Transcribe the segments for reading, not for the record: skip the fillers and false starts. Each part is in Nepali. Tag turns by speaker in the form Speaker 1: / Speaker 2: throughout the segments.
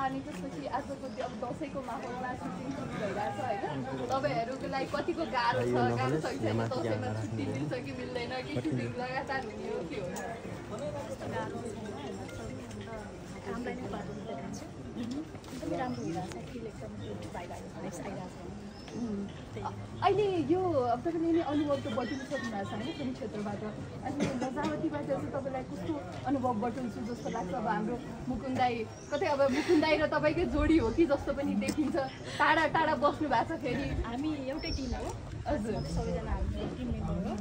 Speaker 1: अनि त्यसपछि आजको त्यो अब दसैँको माहौलमा सुटिङ सुरु भइरहेछ होइन तपाईँहरूको लागि कतिको गाह्रो छ कि छैन दसैँमा छुट्टी मिल्छ कि मिल्दैन कि सुटिङ लगातार हुने हो के हो
Speaker 2: कामलाई नै प्राथमिकता दिन्छु एकदमै राम्रो भइरहेछ फिल एकदम गुड भइरहेको भाइब्स आइरहेको छ
Speaker 1: अहिले यो अब तपाईँले नै अनुभव त बटुलिसक्नु भएको छ होइन फिल्म क्षेत्रबाट अनि लजावतीबाट चाहिँ तपाईँलाई कस्तो अनुभव बटुल्छु जस्तो लाग्छ अब हाम्रो मुकुन्द दाइ कतै अब मुकुन्द दाइ र तपाईँकै जोडी हो कि जस्तो पनि देखिन्छ टाढा टाढा बस्नु भएको छ फेरि
Speaker 2: हामी एउटै टिम हो हजुर सबैजना हामी टिम मेम्बर हो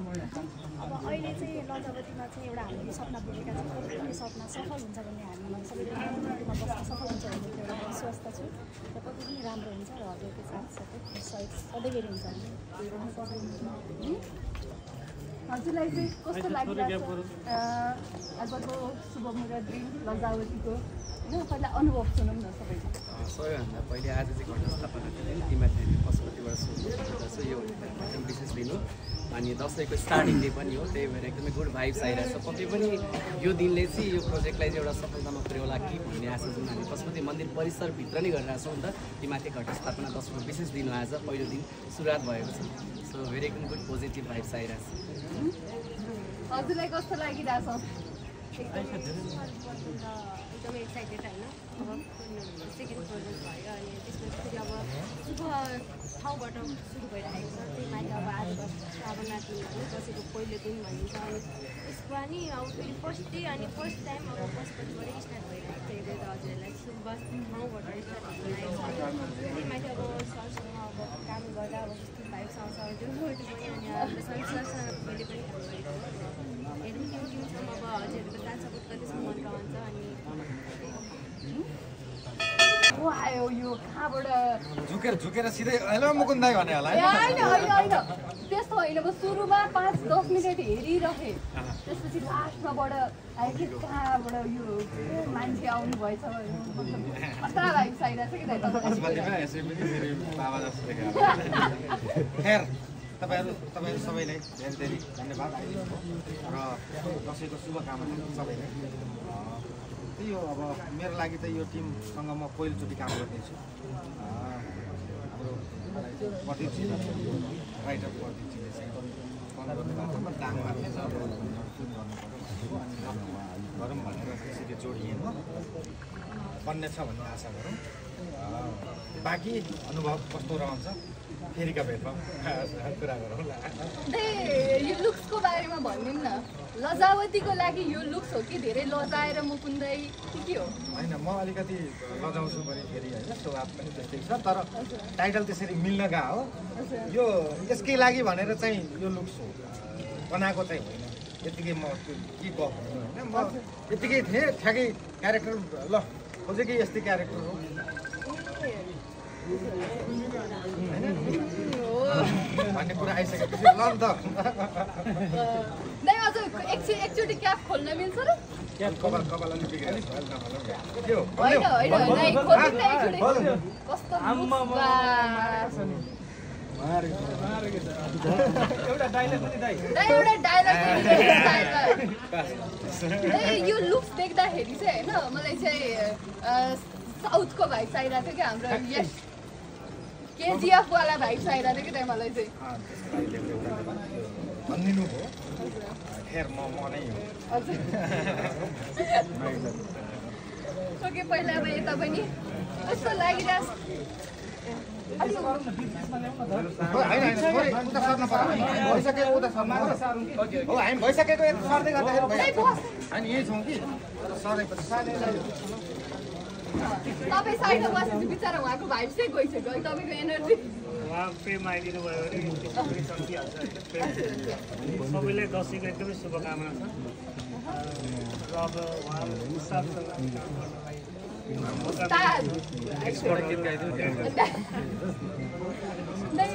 Speaker 2: अब अहिले चाहिँ लजावतीमा चाहिँ एउटा हामीले सपना बोलेका छौँ त्यो सपना सफल हुन्छ भन्ने हामी सबैजना टिममा बस्न सफल हुन्छ भन्ने एउटा विश्वास छ र कति पनि राम्रो हुन्छ र हजुरको साथ सहयोग सधैँभरि हुन्छ
Speaker 1: हजुरलाई चाहिँ कस्तो लागिरहेको आजको शुभ मुहुर्त दिन लजावतीको होइन पहिला अनुभव सुनौँ न सबैको
Speaker 3: सबैभन्दा पहिले आज चाहिँ घटस्थापना तिमीमाथि पशुपतिबाट सोध्छु यो एकदम विशेष दिन हो अनि दसैँको स्टार्टिङ डे पनि हो त्यही भएर एकदमै गुड भाइब्स आइरहेछ पक्कै पनि यो दिनले चाहिँ यो प्रोजेक्टलाई चाहिँ एउटा सफलतामा पुर्याउला कि भन्ने आशा जुन हामी पशुपति मन्दिर परिसरभित्र नै गरिरहेछौँ नि त तिमीमाथि घटस्थापना दसैँको विशेष दिन हो आज पहिलो दिन सुरुवात भएको छ सो भेरी एकदम गुड पोजिटिभ भाइब्स आइरहेछ
Speaker 1: हजुरलाई कस्तो लागिरहेछ
Speaker 4: एकदमै एक्साइटेड होइन अब सेकेन्ड प्रोजेक्ट भयो अनि त्यसमा फेरि अब शुभ ठाउँबाट सुरु भइरहेको छ त्यही माथि अब आज श्रावण दिन होइन दसैँको पहिलो दिन भनिन्छ अनि त्यसमा नि अब फेरि फर्स्ट डे अनि फर्स्ट टाइम अब पशुपतिबाटै स्टार्ट भइरहेको छ यो हजुरहरूलाई शुभ ठाउँबाट स्टार्ट भइरहेको छ त्यही माथि अब सरसँग अब काम गर्दा अब जस्तो भाइब्स आउँछ त्यो पनि अनि सरसँग मैले पनि काम गरेको हेरौँ त्यो दिनसम्म अब हजुरहरूको साथ सपोर्ट कतिसम्म मन रहन्छ अनि
Speaker 1: आयो यो कहाँबाट
Speaker 5: झुकेर सिधै हेलो मुकुन्द दाइ भने होला
Speaker 1: होइन होइन त्यस्तो होइन म सुरुमा 5-10 मिनट हेरिरहेँ त्यसपछि लास्टमाबाट आयो कि कहाँबाट यो मान्छे आउनु भएछ कता भाइब्स आइरहेको छ
Speaker 5: कि तपाईँहरू सबैलाई धेरै धेरै धन्यवाद र दसैँको शुभकामना सबैलाई त्यही हो अब मेरो लागि त यो टिमसँग म पहिलोचोटि काम गर्दैछु हाम्रो प्रदीपजी राइटर प्रदीपजीले चाहिँ फोन गर्नुभएको म दाङ मार्ने छ सुट गर्नु पऱ्यो अनि गरौँ भनेर त्यसरी जोडिएन बन्ने छ भन्ने आशा गरौँ बाँकी अनुभव कस्तो रहन्छ फेरिका भेटमा कुरा गरौँला
Speaker 1: यो लुक्सको बारेमा भनिदिउँ न लजावतीको लागि यो लुक्स हो कि धेरै लजाएर मुकुन्दै के हो
Speaker 5: होइन म अलिकति लजाउँछु पनि फेरि होइन स्वभाव पनि त्यस्तै छ तर टाइटल त्यसरी मिल्न गएको हो यो यसकै लागि भनेर चाहिँ यो लुक्स हो बनाएको चाहिँ होइन यतिकै म के गफ होइन म यतिकै थिएँ ठ्याक्कै क्यारेक्टर ल खोजेकै यस्तै क्यारेक्टर हो भन्ने कुरा आइसकेपछि ल नि त
Speaker 1: एकचोटि क्याप खोल्न मिल्छ र
Speaker 5: कपाल अलिक बिग्रेको
Speaker 1: यो लुक्स देख्दाखेरि चाहिँ होइन मलाई चाहिँ साउथको भाइब्स आइरहेको थियो कि हाम्रो यस केजिएफ वाला भाइब्स आइरहेको थियो कि त्यहाँ मलाई चाहिँ
Speaker 5: खैर म नै हो
Speaker 1: ओके पहिला अब यता पनि कस्तो लागिरहेछ
Speaker 5: भइसकेको सर्दै गर्दाखेरि होइन यही छौँ कि सरेपछि
Speaker 1: तपाईँ साइडमा बसेपछि बिचरा उहाँको भाइब्स चाहिँ गइसक्यो अनि तपाईँको एनर्जी
Speaker 6: उहाँ प्रेम आइदिनु भयो भने त्यसरी सकिहाल्छ सबैलाई दसैँको एकदमै शुभकामना छ र अब उहाँ साथसँग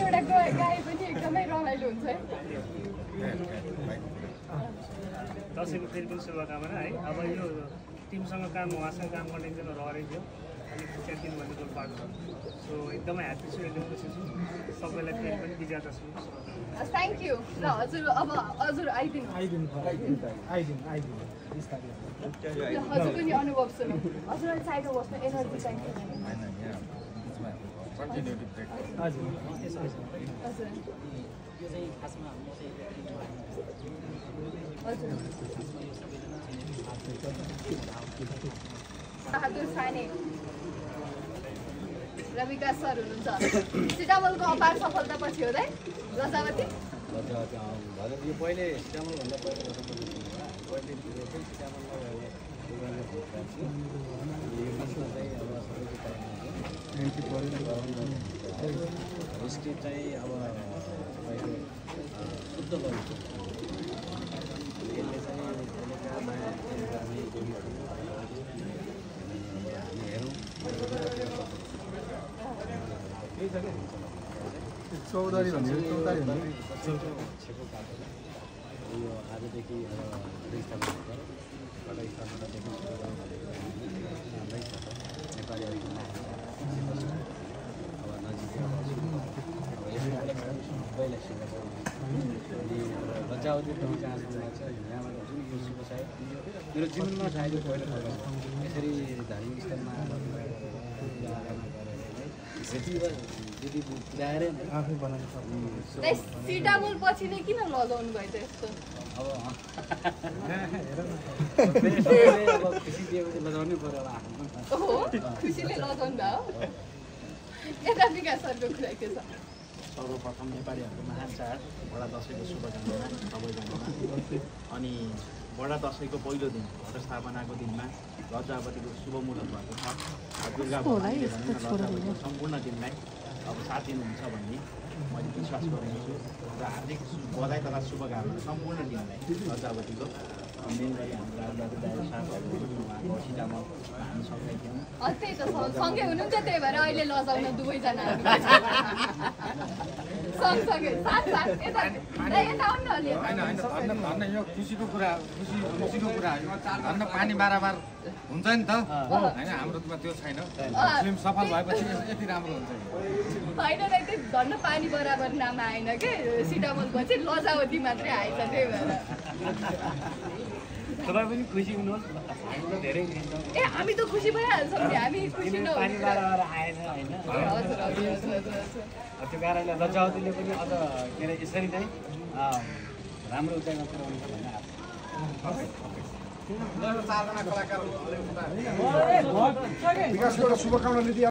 Speaker 1: एउटा गाई पनि एकदमै रमाइलो हुन्छ है
Speaker 6: दसैँको फेरि पनि शुभकामना है अब यो टिमसँग काम उहाँसँग काम गर्ने एकजना रहरै थियो अलिक च्याम्पियन भन्ने गोल पाएको छ सो एकदमै ह्याप्पी छु एकदम खुसी छु सबैलाई फेरि पनि विजय दशमी
Speaker 1: थ्याङ्क यू ल हजुर अब हजुर आइदिनु हजुरको नि अनुभव सुनौँ हजुरलाई साइडमा बस्नु एनर्जी चाहिन्छ
Speaker 5: कन्टिन्युटी ब्रेक
Speaker 1: हजुर हजुर बहादुर साने र विकास सर हुनुहुन्छ सिटामलको अपार सफलतापछि हो लजावती
Speaker 3: यो पहिले सिटामलभन्दा पहिले हिस्ट्री चाहिँ अब तपाईँको शुद्ध गर्नु यसले चाहिँ हामी हेरौँ
Speaker 7: चौधरी भन्ने
Speaker 3: यो आजदेखि अब नेपाली अब नजिकै लज्जावती ठाउँ जहाँसम्म छ यहाँबाट जुन यो शुभ सायद मेरो जीवनमा सायद पहिलो यसरी धार्मिक स्थलमा दिदी पुऱ्याएर
Speaker 7: आफै बनाउनु सक्नु
Speaker 1: सिटामल पछि नै किन लजाउनु भयो त यस्तो
Speaker 3: अब खुसी दिएपछि लजाउनै पऱ्यो अब आफ्नो
Speaker 1: हो खुसीले लजाउनु भयो यता विकास सरको कुरा के छ
Speaker 8: सर्वप्रथम नेपालीहरूको महान चाड बडा दसैँको शुभकामना सबैजनामा अनि बडा दसैँको पहिलो दिन घटस्थापनाको दिनमा लज्जावतीको शुभ मुहूर्त भएको छ दुर्गा भवानीले लज्जावतीको सम्पूर्ण दिनलाई अब साथ दिनुहुन्छ भन्ने मैले विश्वास गरेको छु र हार्दिक बधाई तथा शुभकामना सम्पूर्ण दिनलाई लज्जावतीको मेन गरी हाम्रो दाजु साहबहरू उहाँको सिटामल हामी सँगै थियौँ
Speaker 1: त्यही त सँगै हुनुहुन्छ त्यही भएर अहिले लजाउन दुवैजना सँगसँगै साथ यता आउनु न अलि
Speaker 5: होइन यो खुसीको कुरा हो धन्न पानी बाराबार हुन्छ नि त होइन हाम्रोमा त्यो छैन फिल्म सफल भएपछि यति राम्रो हुन्छ
Speaker 1: होइन त्यो धन्न पानी बराबर नाम आएन के सिटामल पछि लजावती मात्रै आएछ त्यही भएर
Speaker 6: तपाईँ पनि खुसी हुनुहोस् हामी त धेरै
Speaker 1: ए हामी त खुसी भइहाल्छौँ नि हामी खुसी
Speaker 6: पानी बाह्र आएन होइन त्यो कारणले लज्जावतीले पनि अझ के अरे यसरी नै राम्रो उचाइमा पुऱ्याउनु छ भने
Speaker 5: चारजना कलाकार
Speaker 7: विकासको एउटा शुभकामना दिदी